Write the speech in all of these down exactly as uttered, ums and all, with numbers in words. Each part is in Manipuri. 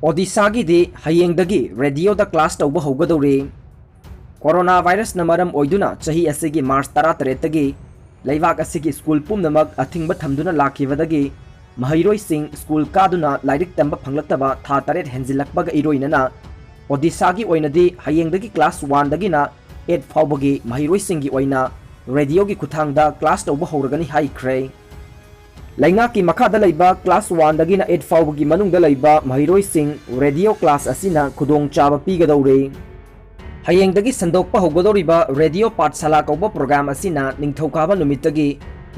ꯑꯣꯗꯤꯁꯥꯒꯤꯗꯤ ꯍꯌꯦꯡꯗꯒꯤ ꯔꯦꯗꯤꯑꯣꯗ ꯀ꯭ꯂꯥꯁ ꯇꯧꯕ ꯍꯧꯒꯗꯧꯔꯤ꯫ ꯀꯣꯔꯣꯅꯥ ꯚꯥꯏꯔꯁꯅ ꯃꯔꯝ ꯑꯣꯏꯗꯨꯅ ꯆꯍꯤ ꯑꯁꯤꯒꯤ ꯃꯥꯔꯆ ꯇꯔꯥꯇꯔꯦꯠꯇꯒꯤ ꯂꯩꯕꯥꯛ ꯑꯁꯤꯒꯤ ꯁ꯭ꯀꯨꯜ ꯄꯨꯝꯅꯃꯛ ꯑꯊꯤꯡꯕ ꯊꯝꯗꯨꯅ ꯂꯥꯛꯈꯤꯕꯗꯒꯤ ꯃꯍꯩꯔꯣꯏꯁꯤꯡ ꯁ꯭ꯀꯨꯜ ꯀꯥꯗꯨꯅ ꯂꯥꯏꯔꯤꯛ ꯇꯝꯕ ꯐꯪꯂꯛꯇꯕ ꯊꯥ ꯇꯔꯦꯠ ꯍꯦꯟꯖꯤꯜꯂꯛꯄꯒ ꯏꯔꯣꯏꯅꯅ ꯑꯣꯗꯤꯁꯥꯒꯤ ꯑꯣꯏꯅꯗꯤ ꯍꯌꯦꯡꯗꯒꯤ ꯀ꯭ꯂꯥꯁ ꯋꯥꯟꯗꯒꯤꯅ ꯑꯦꯠ ꯐꯥꯎꯕꯒꯤ ꯃꯍꯩꯔꯣꯏꯁꯤꯡꯒꯤ ꯑꯣꯏꯅ ꯔꯦꯗꯤꯑꯣꯒꯤ ꯈꯨꯠꯊꯥꯡꯗ ꯀ꯭ꯂꯥꯁ ꯇꯧꯕ ꯍꯧꯔꯒꯅꯤ ꯍꯥꯏꯈ꯭ꯔꯦ꯫ ꯂꯩꯉꯥꯛꯀꯤ ꯃꯈꯥꯗ ꯂꯩꯕ ꯀ꯭ꯂꯥꯁ ꯋꯥꯟꯗꯒꯤꯅ ꯑꯦꯠ ꯐꯥꯎꯕꯒꯤ ꯃꯅꯨꯡꯗ ꯂꯩꯕ ꯃꯍꯩꯔꯣꯏꯁꯤꯡ ꯔꯦꯗꯤꯑꯣ ꯀ꯭ꯂꯥꯁ ꯑꯁꯤꯅ ꯈꯨꯗꯣꯡꯆꯥꯕ ꯄꯤꯒꯗꯧꯔꯤ꯫ ꯍꯌꯦꯡꯗꯒꯤ ꯁꯟꯗꯣꯛꯄ ꯍꯧꯒꯗꯧꯔꯤꯕ ꯔꯦꯗꯤꯑꯣ ꯄꯥꯊꯁꯥꯂꯥ ꯀꯧꯕ ꯄ꯭ꯔꯣꯒ꯭ꯔꯥꯝ ꯑꯁꯤꯅ ꯅꯤꯡꯊꯧꯀꯥꯕ ꯅꯨꯃꯤꯠꯇꯒꯤ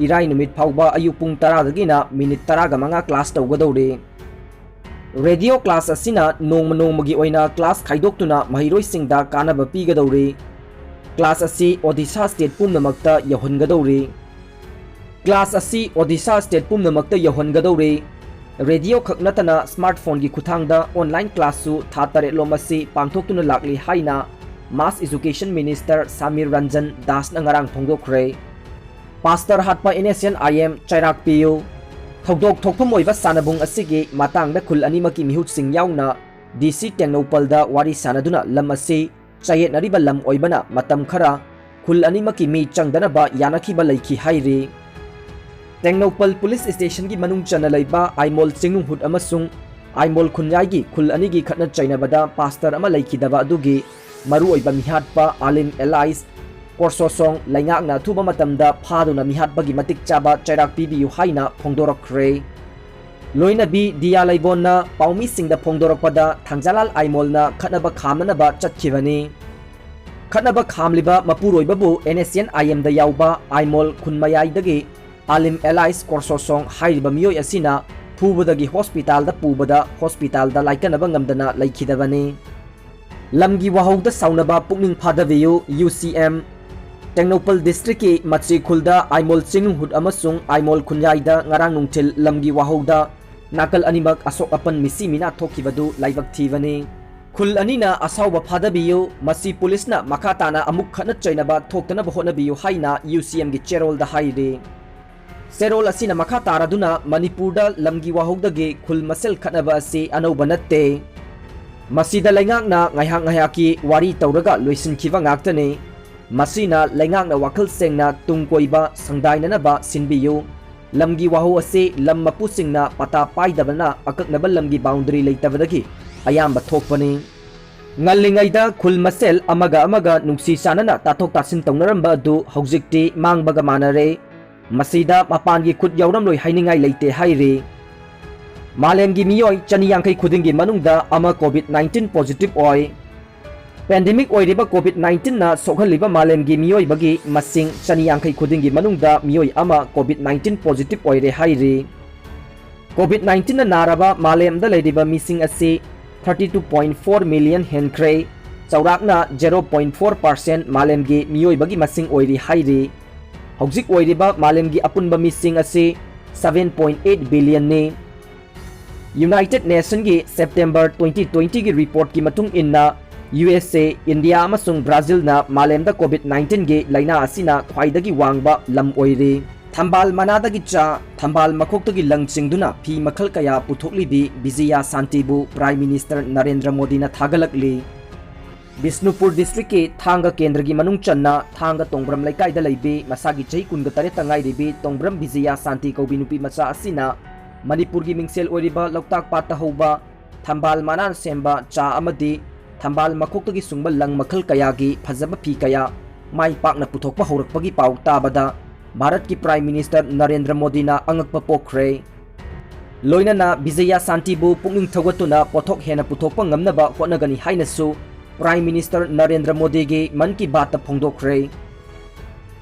ꯏꯔꯥꯏ ꯅꯨꯃꯤꯠ ꯐꯥꯎꯕ ꯑꯌꯨꯛ ꯄꯨꯡ ꯇꯔꯥꯗꯒꯤꯅ ꯃꯤꯅꯤꯠ ꯇꯔꯥꯒ ꯃꯉꯥ ꯀ꯭ꯂꯥꯁ ꯇꯧꯒꯗꯧꯔꯤ꯫ ꯔꯦꯗꯤꯑꯣ ꯀ꯭ꯂꯥꯁ ꯑꯁꯤꯅ ꯅꯣꯡꯃ ꯅꯣꯡꯃꯒꯤ ꯑꯣꯏꯅ ꯀ꯭ꯂꯥꯁ ꯈꯥꯏꯗꯣꯛꯇꯨꯅ ꯃꯍꯩꯔꯣꯏꯁꯤꯡꯗ ꯀꯥꯟꯅꯕ ꯄꯤꯒꯗꯧꯔꯤ꯫ ꯀ꯭ꯂꯥꯁ ꯑꯁꯤ ꯑꯣꯗꯤꯁꯥ ꯁ꯭ꯇꯦꯠ ꯄꯨꯝꯅꯃꯛꯇ ꯌꯧꯍꯟꯒꯗꯧꯔꯤ꯫ ꯀ꯭ꯂꯥꯁ ꯑꯁꯤ ꯑꯣꯗꯤꯁꯥ ꯁ꯭ꯇꯦꯠ ꯄꯨꯝꯅꯃꯛꯇ ꯌꯧꯍꯟꯒꯗꯧꯔꯤ꯫ ꯔꯦꯗꯤꯑꯣ ꯈꯛ ꯅꯠꯇꯅ ꯁ꯭ꯃꯥꯔꯠ ꯐꯣꯟꯒꯤ ꯈꯨꯠꯊꯥꯡꯗ ꯑꯣꯟꯂꯥꯏꯟ ꯀ꯭ꯂꯥꯁꯁꯨ ꯊꯥ ꯇꯔꯦꯠꯂꯣꯝ ꯑꯁꯤ ꯄꯥꯡꯊꯣꯛꯇꯨꯅ ꯂꯥꯛꯂꯤ ꯍꯥꯏꯅ mass education minister Samir Ranjan ꯗꯥꯁꯅ ꯉꯔꯥꯡ ꯐꯣꯡꯗꯣꯛꯈ꯭ꯔꯦ꯫ ꯄꯥꯁꯇꯔ ꯍꯥꯠꯄ N S N I M ꯆꯩꯔꯥꯛ ꯄꯤꯌꯨ꯫ ꯊꯧꯗꯣꯛ ꯊꯣꯛꯐꯝ ꯑꯣꯏꯕ ꯁꯥꯟꯅꯕꯨꯡ ꯑꯁꯤꯒꯤ ꯃꯇꯥꯡꯗ ꯈꯨꯜ ꯑꯅꯤꯃꯛꯀꯤ ꯃꯤꯍꯨꯠꯁꯤꯡ ꯌꯥꯎꯅ ꯗꯤ ꯁꯤ ꯇꯦꯡꯅꯧꯄꯜꯗ ꯋꯥꯔꯤ ꯁꯥꯟꯅꯗꯨꯅ ꯂꯝ ꯑꯁꯤ ꯆꯌꯦꯠꯅꯔꯤꯕ ꯂꯝ ꯑꯣꯏꯕꯅ ꯃꯇꯝ ꯈꯔ ꯈꯨꯜ ꯑꯅꯤꯃꯛꯀꯤ ꯃꯤ ꯆꯪꯗꯅꯕ ꯌꯥꯅꯈꯤꯕ ꯂꯩꯈꯤ ꯍꯥꯏꯔꯤ꯫ ꯇꯦꯡꯅꯧꯄꯜ ꯄꯨꯂꯤꯁ ꯁ꯭ꯇꯦꯁꯟꯒꯤ ꯃꯅꯨꯡ ꯆꯟꯅ ꯂꯩꯕ ꯑꯥꯏꯃꯣꯜ ꯆꯤꯡꯅꯨꯡꯍꯨꯠ ꯑꯃꯁꯨꯡ ꯑꯥꯏꯃꯣꯜ ꯈꯨꯟꯌꯥꯏꯒꯤ ꯈꯨꯜ ꯑꯅꯤꯒꯤ ꯈꯠꯅ ꯆꯩꯅꯕꯗ ꯄꯥꯁꯇꯔ ꯑꯃ ꯂꯩꯈꯤꯗꯕ ꯑꯗꯨꯒꯤ ꯃꯔꯨꯑꯣꯏꯕ ꯃꯤꯍꯥꯠꯄ ꯑꯥꯂꯤꯝ ꯑꯦꯂꯥꯏꯁ ꯀꯣꯔꯁꯣꯁꯣꯡ ꯂꯩꯉꯥꯛꯅ ꯑꯊꯨꯕ ꯃꯇꯝꯗ ꯐꯥꯗꯨꯅ ꯃꯤꯍꯥꯠꯄꯒꯤ ꯃꯇꯤꯛ ꯆꯥꯕ ꯆꯩꯔꯥꯛ ꯄꯤꯕꯤꯌꯨ ꯍꯥꯏꯅ ꯐꯣꯡꯗꯣꯔꯛꯈ꯭ꯔꯦ꯫ ꯂꯣꯏꯅꯕꯤ ꯗꯤꯌꯥ ꯂꯩꯕꯣꯟꯅ ꯄꯥꯎꯃꯤꯁꯤꯡꯗ ꯐꯣꯡꯗꯣꯔꯛꯄꯗ ꯊꯥꯡꯖꯥꯂꯥꯜ ꯑꯥꯏꯃꯣꯜꯅ ꯈꯠꯅꯕ ꯈꯥꯝꯅꯅꯕ ꯆꯠꯈꯤꯕꯅꯤ꯫ ꯈꯠꯅꯕ ꯈꯥꯝꯂꯤꯕ ꯃꯄꯨꯔꯣꯏꯕꯕꯨ ꯑꯦꯟ ꯑꯦꯁ ꯑꯦꯟ ꯑꯥꯏ ꯑꯦꯝꯗ ꯌꯥꯎꯕ ꯑꯥꯏꯃꯣꯜ ꯈꯨꯟꯃꯌꯥꯏꯗꯒꯤ ꯑꯥꯂꯤꯝ ꯑꯦꯂꯥꯏꯁ ꯀꯣꯔꯁꯣꯁꯣꯡ ꯍꯥꯏꯔꯤꯕ ꯃꯤꯑꯣꯏ ꯑꯁꯤꯅ ꯐꯨꯕꯗꯒꯤ ꯍꯣꯁꯄꯤꯇꯥꯜꯗ ꯄꯨꯕꯗ ꯍꯣꯁꯄꯤꯇꯥꯜꯗ ꯂꯥꯏꯀꯠꯅꯕ ꯉꯝꯗꯅ ꯂꯩꯈꯤꯗꯕꯅꯤ꯫ ꯂꯝꯒꯤ ꯋꯥꯍꯧꯗ ꯁꯥꯎꯅꯕ ꯄꯨꯛꯅꯤꯡ ꯐꯥꯗꯕꯤꯌꯨ, ꯌꯨ ꯁꯤ ꯑꯦꯝ꯫ ꯇꯦꯡꯅꯧꯄꯜ ꯗꯤꯁꯇ꯭ꯔꯤꯛꯀꯤ ꯃꯆꯤ ꯈꯨꯜꯗ ꯑꯥꯏꯃꯣꯜ ꯆꯤꯡꯅꯨꯡꯍꯨꯠ ꯑꯃꯁꯨꯡ ꯑꯥꯏꯃꯣꯜ ꯈꯨꯟꯌꯥꯏꯗ ꯉꯔꯥꯡ ꯅꯨꯡꯊꯤꯜ ꯂꯝꯒꯤ ꯋꯥꯍꯧꯗ ꯅꯥꯀꯜ ꯑꯅꯤꯃꯛ ꯑꯁꯣꯛ ꯑꯄꯟ ꯃꯤꯁꯤ ꯃꯤꯅꯥ ꯊꯣꯛꯈꯤꯕꯗꯨ ꯂꯥꯏꯕꯛ ꯊꯤꯕꯅꯤ꯫ ꯈꯨꯜ ꯑꯅꯤꯅ ꯑꯁꯥꯎꯕ ꯐꯥꯗꯕꯤꯌꯨ, ꯃꯁꯤ ꯄꯨꯂꯤꯁꯅ ꯃꯈꯥ ꯇꯥꯅ ꯑꯃꯨꯛ ꯈꯠꯅ ꯆꯩꯅꯕ ꯊꯣꯛꯇꯅꯕ ꯍꯣꯠꯅꯕꯤꯌꯨ ꯍꯥꯏꯅ ꯌꯨ ꯁꯤ ꯑꯦꯝꯒꯤ ꯆꯦꯔꯣꯜꯗ ꯍꯥꯏꯔꯤ꯫ ꯆꯦꯔꯣꯜ ꯑꯁꯤꯅ ꯃꯈꯥ ꯇꯥꯔꯗꯨꯅ ꯃꯅꯤꯄꯨꯔꯗ ꯂꯝꯒꯤ ꯋꯥꯍꯧꯗꯒꯤ ꯈꯨꯜ ꯃꯁꯦꯜ ꯈꯠꯅꯕ ꯑꯁꯤ ꯑꯅꯧꯕ ꯅꯠꯇꯦ꯫ ꯃꯁꯤꯗ ꯂꯩꯉꯥꯛꯅ ꯉꯥꯏꯍꯥꯛ ꯉꯥꯏꯍꯥꯛꯀꯤ ꯋꯥꯔꯤ ꯇꯧꯔꯒ ꯂꯣꯏꯁꯤꯟꯈꯤꯕ ꯉꯥꯛꯇꯅꯤ꯫ ꯃꯁꯤꯅ ꯂꯩꯉꯥꯛꯅ ꯋꯥꯈꯜ ꯁꯦꯡꯅ ꯇꯨꯡ ꯀꯣꯏꯕ ꯁꯪꯗꯥꯏꯅꯅꯕ ꯁꯤꯟꯕꯤꯌꯨ꯫ ꯂꯝꯒꯤ ꯋꯥꯍꯧ ꯑꯁꯤ ꯂꯝ ꯃꯄꯨꯁꯤꯡꯅ ꯄꯇꯥ ꯄꯥꯏꯗꯕꯅ ꯑꯀꯛꯅꯕ ꯂꯝꯒꯤ ꯕꯥꯎꯟꯗꯔꯤ ꯂꯩꯇꯕꯗꯒꯤ ꯑꯌꯥꯝꯕ ꯊꯣꯛꯄꯅꯤ꯫ ꯉꯜꯂꯤꯉꯩꯗ ꯈꯨꯜ ꯃꯁꯦꯜ ꯑꯃꯒ ꯑꯃꯒ ꯅꯨꯡꯁꯤ ꯆꯥꯟꯅꯅ ꯇꯥꯊꯣꯛ ꯇꯥꯁꯤꯟ ꯇꯧꯅꯔꯝꯕ ꯑꯗꯨ ꯍꯧꯖꯤꯛꯇꯤ ꯃꯥꯡꯕꯒ ꯃꯥꯟꯅꯔꯦ꯫ ꯃꯁꯤꯗ ꯃꯄꯥꯟꯒꯤ ꯈꯨꯠ ꯌꯥꯎꯔꯝꯂꯣꯏ ꯍꯥꯏꯅꯤꯡꯉꯥꯏ ꯂꯩꯇꯦ ꯍꯥꯏꯔꯤ꯫ ꯃꯥꯂꯦꯝꯒꯤ ꯃꯤꯑꯣꯏ ꯆꯅꯤ ꯌꯥꯡꯈꯩ ꯈꯨꯗꯤꯡꯒꯤ ꯃꯅꯨꯡꯗ ꯑꯃ COVID nineteen positive ꯑꯣꯏ꯫ Pandemic ꯑꯣꯏꯔꯤꯕ COVID nineteenꯅ ꯁꯣꯛꯍꯜꯂꯤꯕ ꯃꯥꯂꯦꯝꯒꯤ ꯃꯤꯑꯣꯏꯕꯒꯤ ꯃꯁꯤꯡ ꯆꯅꯤ ꯌꯥꯡꯈꯩ ꯈꯨꯗꯤꯡꯒꯤ ꯃꯅꯨꯡꯗ ꯃꯤꯑꯣꯏ ꯑꯃ COVID nineteen positive ꯑꯣꯏꯔꯦ ꯍꯥꯏꯔꯤ꯫ COVID nineteenꯅ ꯅꯥꯔꯕ ꯃꯥꯂꯦꯝꯗ ꯂꯩꯔꯤꯕ ꯃꯤꯁꯤꯡ ꯑꯁꯤ thirty two point four million ꯍꯦꯟꯈ꯭ꯔꯦ꯫ ꯆꯥꯎꯔꯥꯛꯅ zero point four percent ꯃꯥꯂꯦꯝꯒꯤ ꯃꯤꯑꯣꯏꯕꯒꯤ ꯃꯁꯤꯡ ꯑꯣꯏꯔꯤ ꯍꯥꯏꯔꯤ꯫ ꯍꯧꯖꯤꯛ ꯑꯣꯏꯔꯤꯕ ꯃꯥꯂꯦꯝꯒꯤ ꯑꯄꯨꯟꯕ ꯃꯤꯁꯤꯡ ꯑꯁꯤ seven point eight billionꯅꯤ꯫ United Nationꯒꯤ September twenty twentyꯒꯤ reportꯀꯤ ꯃꯇꯨꯡ ꯏꯟꯅ, USA, India ꯑꯃꯁꯨꯡ Brazilꯅ ꯃꯥꯂꯦꯝꯗ COVID nineteenꯒꯤ ꯂꯥꯏꯅꯥ ꯑꯁꯤꯅ ꯈ꯭ꯋꯥꯏꯗꯒꯤ ꯋꯥꯡꯕ ꯂꯝ ꯑꯣꯏꯔꯤ꯫ ꯊꯝꯕꯥꯜ ꯃꯅꯥꯗꯒꯤ ꯆꯥ, ꯊꯝꯕꯥꯜ ꯃꯈꯣꯛꯇꯒꯤ ꯂꯪ ꯆꯤꯡꯗꯨꯅ ꯐꯤ ꯃꯈꯜ ꯀꯌꯥ ꯄꯨꯊꯣꯛꯂꯤꯕꯤ ꯕꯤꯖꯌꯥ ꯁꯥꯟꯇꯤꯕꯨ Prime Minister ꯅꯔꯦꯟꯗ꯭ꯔ ꯃꯣꯗꯤꯅ ꯊꯥꯒꯠꯂꯛꯂꯤ꯫ ꯕꯤꯁꯅꯨꯄꯨꯔ districtꯀꯤ ꯊꯥꯡꯒ ꯀꯦꯟꯗ꯭ꯔꯒꯤ ꯃꯅꯨꯡ ꯆꯟꯅ ꯊꯥꯡꯒ ꯇꯣꯡꯕ꯭ꯔꯝ ꯂꯩꯀꯥꯏꯗ ꯂꯩꯕꯤ ꯃꯁꯥꯒꯤ ꯆꯍꯤ ꯀꯨꯟꯒ ꯇꯔꯦꯠꯇ ꯉꯥꯏꯔꯤꯕꯤ ꯇꯣꯡꯕ꯭ꯔꯝ ꯕꯤꯖꯌꯥ ꯁꯥꯟꯇꯤ ꯀꯧꯕꯤ ꯅꯨꯄꯤ ꯃꯆꯥ ꯑꯁꯤꯅ ꯃꯅꯤꯄꯨꯔꯒꯤ ꯃꯤꯡꯁꯦꯜ ꯑꯣꯏꯔꯤꯕ ꯂꯣꯛꯇꯥꯛ ꯄꯥꯠꯇ ꯍꯧꯕ ꯊꯝꯕꯥꯜ ꯃꯅꯥꯅ ꯁꯦꯝꯕ ꯆꯥ ꯑꯃꯗꯤ ꯊꯝꯕꯥꯜ ꯃꯈꯣꯛꯇꯒꯤ ꯁꯨꯡꯕ ꯂꯪ ꯃꯈꯜ ꯀꯌꯥꯒꯤ ꯐꯖꯕ ꯐꯤ ꯀꯌꯥ ꯃꯥꯏ ꯄꯥꯛꯅ ꯄꯨꯊꯣꯛꯄ ꯍꯧꯔꯛꯄꯒꯤ ꯄꯥꯎ ꯇꯥꯕꯗ ꯚꯥꯔꯠꯀꯤ Prime Minister ꯅꯔꯦꯟꯗ꯭ꯔ ꯃꯣꯗꯤꯅ ꯑꯉꯛꯄ ꯄꯣꯛꯈ꯭ꯔꯦ꯫ ꯂꯣꯏꯅꯅ ꯕꯤꯖꯌꯥ ꯁꯥꯟꯇꯤꯕꯨ ꯄꯨꯛꯅꯤꯡ ꯊꯧꯒꯠꯇꯨꯅ ꯄꯣꯠꯊꯣꯛ ꯍꯦꯟꯅ ꯄꯨꯊꯣꯛꯄ ꯉꯝꯅꯕ ꯍꯣꯠꯅꯒꯅꯤ ꯍꯥꯏꯅꯁꯨ Prime Minister ꯅꯔꯦꯟꯗ꯭ꯔ ꯃꯣꯗꯤꯒꯤ ꯃꯟ ꯀꯤ ꯕꯥꯠꯇ ꯐꯣꯡꯗꯣꯛꯈ꯭ꯔꯦ꯫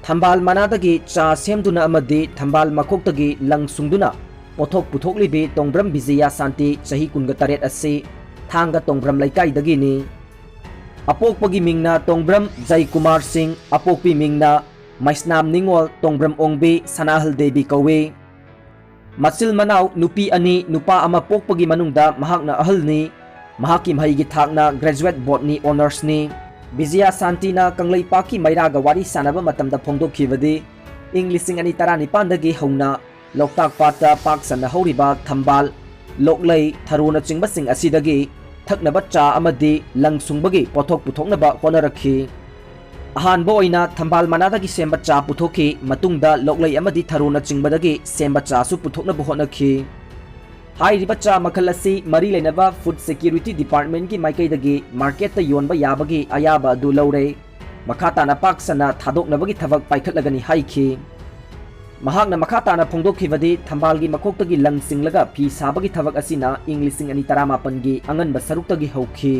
ꯊꯝꯕꯥꯜ ꯃꯅꯥꯗꯒꯤ ꯆꯥ ꯁꯦꯝꯗꯨꯅ ꯑꯃꯗꯤ ꯊꯝꯕꯥꯜ ꯃꯈꯣꯛꯇꯒꯤ ꯂꯪ ꯁꯨꯡꯗꯨꯅ ꯄꯣꯠꯊꯣꯛ ꯄꯨꯊꯣꯛꯂꯤꯕꯤ ꯇꯣꯡꯕ꯭ꯔꯝ ꯕꯤꯖꯌꯥ ꯁꯥꯟꯇꯤ ꯆꯍꯤ ꯀꯨꯟꯒ ꯇꯔꯦꯠ ꯑꯁꯤ ꯊꯥꯡꯒ ꯇꯣꯡꯕ꯭ꯔꯝ ꯂꯩꯀꯥꯏꯗꯒꯤꯅꯤ꯫ ꯑꯄꯣꯛꯄꯒꯤ ꯃꯤꯡꯅ ꯇꯣꯡꯕ꯭ꯔꯝ ꯖꯩꯀꯨꯃꯥꯔ ꯁꯤꯡ, ꯑꯄꯣꯛꯄꯤ ꯃꯤꯡꯅ ꯃꯩꯁꯅꯥꯝ ꯅꯤꯉꯣꯜ ꯇꯣꯡꯕ꯭ꯔꯝ ꯑꯣꯡꯕꯤ ꯁꯅꯥꯍꯜ ꯗꯦꯕꯤ ꯀꯧꯏ꯫ ꯃꯆꯤꯜ ꯃꯅꯥꯎ ꯅꯨꯄꯤ ꯑꯅꯤ, ꯅꯨꯄꯥ ꯑꯃ ꯄꯣꯛꯄꯒꯤ ꯃꯅꯨꯡꯗ ꯃꯍꯥꯛꯅ ꯑꯍꯜꯅꯤ꯫ ꯃꯍꯥꯛꯀꯤ ꯃꯍꯩꯒꯤ ꯊꯥꯛꯅ Graduate Botany Honoursꯅꯤ꯫ ꯕꯤꯖꯌꯥ ꯁꯥꯟꯇꯤꯅ ꯀꯪꯂꯩꯄꯥꯛꯀꯤ ꯃꯩꯔꯥꯒ ꯋꯥꯔꯤ ꯁꯥꯟꯅꯕ ꯃꯇꯝꯗ ꯐꯣꯡꯗꯣꯛꯈꯤꯕꯗꯤ, ꯏꯪ ꯂꯤꯁꯤꯡ ꯑꯅꯤ ꯇꯔꯥꯅꯤꯄꯥꯟꯗꯒꯤ ꯍꯧꯅ ꯂꯣꯛꯇꯥꯛ ꯄꯥꯠꯇ ꯄꯥꯛ ꯁꯟꯅ ꯍꯧꯔꯤꯕ ꯊꯝꯕꯥꯜ, ꯂꯣꯛꯂꯩ, ꯊꯔꯣꯅꯆꯤꯡꯕꯁꯤꯡ ꯑꯁꯤꯗꯒꯤ ꯊꯛꯅꯕ ꯆꯥ ꯑꯃꯗꯤ ꯂꯪ ꯁꯨꯡꯕꯒꯤ ꯄꯣꯠꯊꯣꯛ ꯄꯨꯊꯣꯛꯅꯕ ꯍꯣꯠꯅꯔꯛꯈꯤ꯫ ꯑꯍꯥꯟꯕ ꯑꯣꯏꯅ ꯊꯝꯕꯥꯜ ꯃꯅꯥꯗꯒꯤ ꯁꯦꯝꯕ ꯆꯥ ꯄꯨꯊꯣꯛꯈꯤ, ꯃꯇꯨꯡꯗ ꯂꯣꯛꯂꯩ ꯑꯃꯗꯤ ꯊꯔꯣꯅꯆꯤꯡꯕꯗꯒꯤ ꯁꯦꯝꯕ ꯆꯥꯁꯨ ꯄꯨꯊꯣꯛꯅꯕ ꯍꯣꯠꯅꯈꯤ꯫ ꯍꯥꯏꯔꯤꯕ ꯆꯥ ꯃꯈꯜ ꯑꯁꯤ ꯃꯔꯤ ꯂꯩꯅꯕ Food Security Departmentꯀꯤ ꯃꯥꯏꯀꯩꯗꯒꯤ marketꯇ ꯌꯣꯟꯕ ꯌꯥꯕꯒꯤ ꯑꯌꯥꯕ ꯑꯗꯨ ꯂꯧꯔꯦ꯫ ꯃꯈꯥ ꯇꯥꯅ ꯄꯥꯛ ꯁꯟꯅ ꯊꯥꯗꯣꯛꯅꯕꯒꯤ ꯊꯕꯛ ꯄꯥꯏꯈꯠꯂꯒꯅꯤ ꯍꯥꯏꯈꯤ꯫ ꯃꯍꯥꯛꯅ ꯃꯈꯥ ꯇꯥꯅ ꯐꯣꯡꯗꯣꯛꯈꯤꯕꯗꯤ, ꯊꯝꯕꯥꯜꯒꯤ ꯃꯈꯣꯛꯇꯒꯤ ꯂꯪ ꯆꯤꯡꯂꯒ ꯐꯤ ꯁꯥꯕꯒꯤ ꯊꯕꯛ ꯑꯁꯤꯅ ꯏꯪ ꯂꯤꯁꯤꯡ ꯑꯅꯤ ꯇꯔꯥꯃꯥꯄꯟꯒꯤ ꯑꯉꯟꯕ ꯁꯔꯨꯛꯇꯒꯤ ꯍꯧꯈꯤ꯫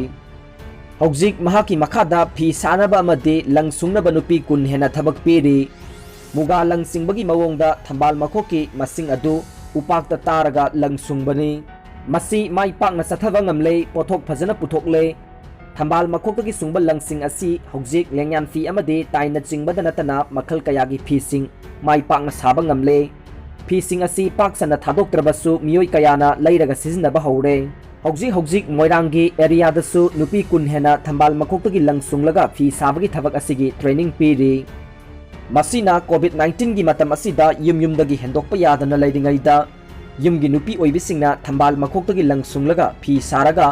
ꯍꯧꯖꯤꯛ ꯃꯍꯥꯛꯀꯤ ꯃꯈꯥꯗ ꯐꯤ ꯁꯥꯅꯕ ꯑꯃꯗꯤ ꯂꯪ ꯁꯨꯡꯅꯕ ꯅꯨꯄꯤ ꯀꯨꯟ ꯍꯦꯟꯅ ꯊꯕꯛ ꯄꯤꯔꯤ꯫ ꯃꯨꯒꯥ ꯂꯪ ꯆꯤꯡꯕꯒꯤ ꯃꯑꯣꯡꯗ ꯊꯝꯕꯥꯜ ꯃꯈꯣꯛꯀꯤ ꯃꯁꯤꯡ ꯑꯗꯨ ꯎꯄꯥꯛꯇ ꯇꯥꯔꯒ ꯂꯪ ꯁꯨꯡꯕꯅꯤ꯫ ꯃꯁꯤ ꯃꯥꯏ ꯄꯥꯛꯅ ꯆꯠꯊꯕ ꯉꯝꯂꯦ, ꯄꯣꯠꯊꯣꯛ ꯐꯖꯅ ꯄꯨꯊꯣꯛꯂꯦ꯫ ꯊꯝꯕꯥꯜ ꯃꯈꯣꯛꯇꯒꯤ ꯁꯨꯡꯕ ꯂꯪꯁꯤꯡ ꯑꯁꯤ ꯍꯧꯖꯤꯛ ꯂꯦꯡꯌꯥꯟ ꯐꯤ ꯑꯃꯗꯤ ꯇꯥꯏꯅꯆꯤꯡꯕꯗ ꯅꯠꯇꯅ ꯃꯈꯜ ꯀꯌꯥꯒꯤ ꯐꯤꯁꯤꯡ ꯃꯥꯏ ꯄꯥꯛꯅ ꯁꯥꯕ ꯉꯝꯂꯦ꯫ ꯐꯤꯁꯤꯡ ꯑꯁꯤ ꯄꯥꯛ ꯁꯟꯅ ꯊꯥꯗꯣꯛꯇ꯭ꯔꯕꯁꯨ ꯃꯤꯑꯣꯏ ꯀꯌꯥꯅ ꯂꯩꯔꯒ ꯁꯤꯖꯤꯟꯅꯕ ꯍꯧꯔꯦ꯫ ꯍꯧꯖꯤꯛ ꯍꯧꯖꯤꯛ ꯃꯣꯏꯔꯥꯡꯒꯤ areaꯗꯁꯨ ꯅꯨꯄꯤ ꯀꯨꯟ ꯍꯦꯟꯅ ꯊꯝꯕꯥꯜ ꯃꯈꯣꯛꯇꯒꯤ ꯂꯪ ꯁꯨꯡꯂꯒ ꯐꯤ ꯁꯥꯕꯒꯤ ꯊꯕꯛ ꯑꯁꯤꯒꯤ training ꯄꯤꯔꯤ꯫ ꯃꯁꯤꯅ COVID nineteenꯒꯤ ꯃꯇꯝ ꯑꯁꯤꯗ ꯌꯨꯝ ꯌꯨꯝꯗꯒꯤ ꯍꯦꯟꯗꯣꯛꯄ ꯌꯥꯗꯅ ꯂꯩꯔꯤꯉꯩꯗ ꯌꯨꯝꯒꯤ ꯅꯨꯄꯤ ꯑꯣꯏꯕꯤꯁꯤꯡꯅ ꯊꯝꯕꯥꯜ ꯃꯈꯣꯛꯇꯒꯤ ꯂꯪ ꯁꯨꯡꯂꯒ ꯐꯤ ꯁꯥꯔꯒ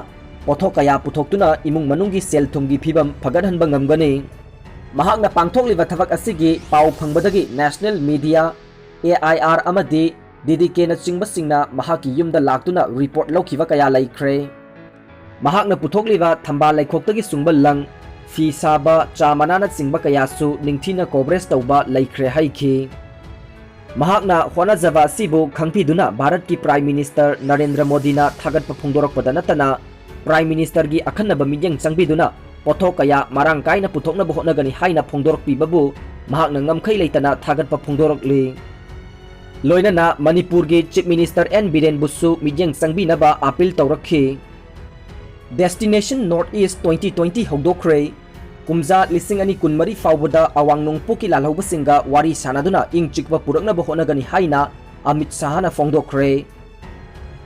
ꯄꯣꯠꯊꯣꯛ ꯀꯌꯥ ꯄꯨꯊꯣꯛꯇꯨꯅ ꯏꯃꯨꯡ ꯃꯅꯨꯡꯒꯤ ꯁꯦꯜ ꯊꯨꯝꯒꯤ ꯐꯤꯕꯝ ꯐꯒꯠꯍꯟꯕ ꯉꯝꯒꯅꯤ꯫ ꯃꯍꯥꯛꯅ ꯄꯥꯡꯊꯣꯛꯂꯤꯕ ꯊꯕꯛ ꯑꯁꯤꯒꯤ ꯄꯥꯎ ꯐꯪꯕꯗꯒꯤ national media, AIR ꯑꯃꯗꯤ DDKꯅꯆꯤꯡꯕꯁꯤꯡꯅ ꯃꯍꯥꯛꯀꯤ ꯌꯨꯝꯗ ꯂꯥꯛꯇꯨꯅ report ꯂꯧꯈꯤꯕ ꯀꯌꯥ ꯂꯩꯈ꯭ꯔꯦ꯫ ꯃꯍꯥꯛꯅ ꯄꯨꯊꯣꯛꯂꯤꯕ ꯊꯝꯕꯥꯜ ꯂꯩꯈꯣꯛꯇꯒꯤ ꯁꯨꯡꯕ ꯂꯪ, ꯐꯤ ꯁꯥꯕ, ꯆꯥ ꯃꯅꯥꯅꯆꯤꯡꯕ ꯀꯌꯥꯁꯨ ꯅꯤꯡꯊꯤꯅ coverage ꯇꯧꯕ ꯂꯩꯈ꯭ꯔꯦ ꯍꯥꯏꯈꯤ꯫ ꯃꯍꯥꯛꯅ ꯍꯣꯠꯅꯖꯕ ꯑꯁꯤꯕꯨ ꯈꯪꯕꯤꯗꯨꯅ ꯚꯥꯔꯠꯀꯤ Prime Minister ꯅꯔꯦꯟꯗ꯭ꯔ ꯃꯣꯗꯤꯅ ꯊꯥꯒꯠꯄ ꯐꯣꯡꯗꯣꯔꯛꯄꯗ ꯅꯠꯇꯅ Prime Ministerꯒꯤ ꯑꯈꯟꯅꯕ ꯃꯤꯠꯌꯦꯡ ꯆꯪꯕꯤꯗꯨꯅ ꯄꯣꯠꯊꯣꯛ ꯀꯌꯥ ꯃꯔꯥꯡ ꯀꯥꯏꯅ ꯄꯨꯊꯣꯛꯅꯕ ꯍꯣꯠꯅꯒꯅꯤ ꯍꯥꯏꯅ ꯐꯣꯡꯗꯣꯔꯛꯄꯤꯕꯕꯨ ꯃꯍꯥꯛꯅ ꯉꯝꯈꯩ ꯂꯩꯇꯅ ꯊꯥꯒꯠꯄ ꯐꯣꯡꯗꯣꯔꯛꯂꯤ꯫ ꯂꯣꯏꯅꯅ ꯃꯅꯤꯄꯨꯔꯒꯤ Chief Minister N ꯕꯤꯔꯦꯟꯕꯨꯁꯨ ꯃꯤꯠꯌꯦꯡ ꯆꯪꯕꯤꯅꯕ appeal ꯇꯧꯔꯛꯈꯤ꯫ Destination North East twenty twenty ꯍꯧꯗꯣꯛꯈ꯭ꯔꯦ꯫ ꯀꯨꯝꯖꯥ ꯂꯤꯁꯤꯡ ꯑꯅꯤ ꯀꯨꯟꯃꯔꯤ ꯐꯥꯎꯕꯗ ꯑꯋꯥꯡ ꯅꯣꯡꯄꯣꯛꯀꯤ ꯂꯥꯜꯍꯧꯕꯁꯤꯡꯒ ꯋꯥꯔꯤ ꯁꯥꯅꯗꯨꯅ ꯏꯪ ꯆꯤꯛꯄ ꯄꯨꯔꯛꯅꯕ ꯍꯣꯠꯅꯒꯅꯤ ꯍꯥꯏꯅ ꯑꯃꯤꯠ ꯁꯥꯍꯅ ꯐꯣꯡꯗꯣꯛꯈ꯭ꯔꯦ꯫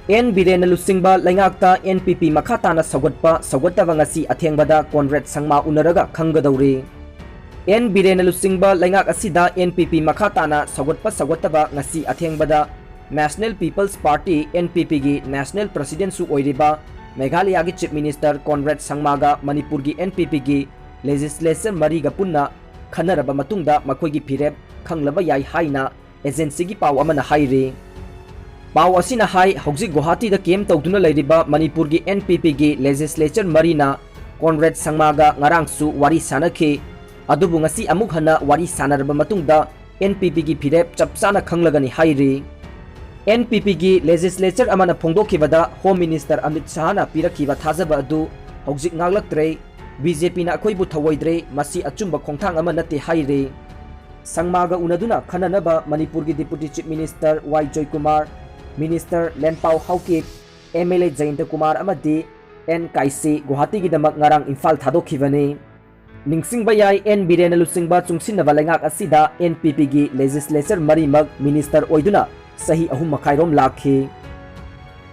ꯑꯦꯟ ꯕꯤꯔꯦꯟꯅ ꯂꯨꯆꯤꯡꯕ ꯂꯩꯉꯥꯛꯇ NPP ꯃꯈꯥ ꯇꯥꯅ ꯁꯧꯒꯠꯄ ꯁꯧꯒꯠꯇꯕ ꯉꯁꯤ ꯑꯊꯦꯡꯕꯗ ꯀꯣꯟꯔꯦꯗ ꯁꯪꯃꯥ ꯎꯅꯔꯒ ꯈꯪꯒꯗꯧꯔꯤ꯫ ꯑꯦꯟ ꯕꯤꯔꯦꯟꯅ ꯂꯨꯆꯤꯡꯕ ꯂꯩꯉꯥꯛ ꯑꯁꯤꯗ ꯑꯦꯟ ꯄꯤ ꯄꯤ ꯃꯈꯥ ꯇꯥꯅ ꯁꯧꯒꯠꯄ ꯁꯧꯒꯠꯇꯕ ꯉꯁꯤ ꯑꯊꯦꯡꯕꯗ National People's Party, N P P, ꯒꯤ National President ꯁꯨ ꯑꯣꯏꯔꯤꯕ ꯃꯦꯘꯥꯂꯌꯥꯒꯤ Chief Minister ꯀꯣꯟꯔꯦꯗ ꯁꯪꯃꯥꯒ ꯃꯅꯤꯄꯨꯔꯒꯤ N P P ꯒꯤ Legislature ꯃꯔꯤꯒ ꯄꯨꯟꯅ ꯈꯟꯅꯔꯕ ꯃꯇꯨꯡꯗ ꯃꯈꯣꯏꯒꯤ ꯐꯤꯔꯦꯞ ꯈꯪꯂꯕ ꯌꯥꯏ ꯍꯥꯏꯅ agency ꯒꯤ ꯄꯥꯎ ꯑꯃꯅ ꯍꯥꯏꯔꯤ꯫ ꯄꯥꯎ ꯑꯁꯤꯅ ꯍꯥꯏ, ꯍꯧꯖꯤꯛ ꯒꯨꯋꯥꯍꯥꯇꯤꯗ camp ꯇꯧꯗꯨꯅ ꯂꯩꯔꯤꯕ ꯃꯅꯤꯄꯨꯔꯒꯤ N P P ꯒꯤ Legislature ꯃꯔꯤꯅ ꯀꯣꯟꯔꯦꯗ ꯁꯪꯃꯥꯒ ꯉꯔꯥꯡꯁꯨ ꯋꯥꯔꯤ ꯁꯥꯅꯈꯤ꯫ ꯑꯗꯨꯕꯨ ꯉꯁꯤ ꯑꯃꯨꯛ ꯍꯟꯅ ꯋꯥꯔꯤ ꯁꯥꯅꯔꯕ ꯃꯇꯨꯡꯗ N P P ꯒꯤ ꯐꯤꯔꯦꯞ ꯆꯞ ꯆꯥꯅ ꯈꯪꯂꯒꯅꯤ ꯍꯥꯏꯔꯤ꯫ N P P ꯒꯤ Legislature ꯑꯃꯅ ꯐꯣꯡꯗꯣꯛꯈꯤꯕꯗ Home Minister ꯑꯃꯤꯠ ꯁꯍꯥꯅ ꯄꯤꯔꯛꯈꯤꯕ ꯊꯥꯖꯕ ꯑꯗꯨ ꯍꯧꯖꯤꯛ ꯉꯥꯛꯂꯛꯇ꯭ꯔꯦ꯫ B J P ꯅ ꯑꯩꯈꯣꯏꯕꯨ ꯊꯧꯑꯣꯏꯗ꯭ꯔꯦ, ꯃꯁꯤ ꯑꯆꯨꯝꯕ ꯈꯣꯡꯊꯥꯡ ꯑꯃ ꯅꯠꯇꯦ ꯍꯥꯏꯔꯤ꯫ ꯁꯪꯃꯥꯒ ꯎꯅꯗꯨꯅ ꯈꯟꯅꯅꯕ ꯃꯅꯤꯄꯨꯔꯒꯤ Deputy Chief Minister Y Joykumar, Minister ꯂꯦꯟꯄꯥꯎ Haokip, M L A ꯖꯌꯟꯇ Kumar ꯑꯃꯗꯤ ꯑꯦꯟ ꯀꯥꯏꯁꯤ ꯒꯨꯋꯥꯍꯥꯇꯤꯒꯤꯗꯃꯛ ꯉꯔꯥꯡ ꯏꯝꯐꯥꯜ ꯊꯥꯗꯣꯛꯈꯤꯕꯅꯤ꯫ ꯅꯤꯡꯁꯤꯡꯕ ꯌꯥꯏ, ꯑꯦꯟ ꯕꯤꯔꯦꯟꯅ ꯂꯨꯆꯤꯡꯕ ꯆꯨꯡꯁꯤꯟꯅꯕ ꯂꯩꯉꯥꯛ ꯑꯁꯤꯗ N P P ꯒꯤ Legislature ꯃꯔꯤꯃꯛ Minister ꯑꯣꯏꯗꯨꯅ ꯆꯍꯤ ꯑꯍꯨꯝ ꯃꯈꯥꯏꯔꯣꯝ ꯂꯥꯛꯈꯤ꯫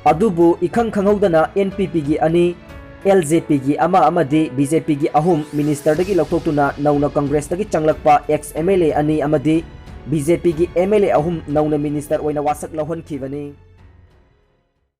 ꯑꯗꯨꯕꯨ ꯏꯈꯪ ꯈꯪꯍꯧꯗꯅ N P P ꯒꯤ ꯑꯅꯤ, L J P ꯒꯤ ꯑꯃ ꯑꯃꯗꯤ B J P ꯒꯤ ꯑꯍꯨꯝ Minister ꯗꯒꯤ ꯂꯧꯊꯣꯛꯇꯨꯅ ꯅꯧꯅ Congress ꯇꯒꯤ ꯆꯪꯂꯛꯄ ex M L A ꯑꯅꯤ ꯑꯃꯗꯤ B J P ꯒꯤ M L A ꯑꯍꯨꯝ ꯅꯧꯅ Minister ꯑꯣꯏꯅ ꯋꯥꯁꯛ ꯂꯧꯍꯟꯈꯤꯕꯅꯤ꯫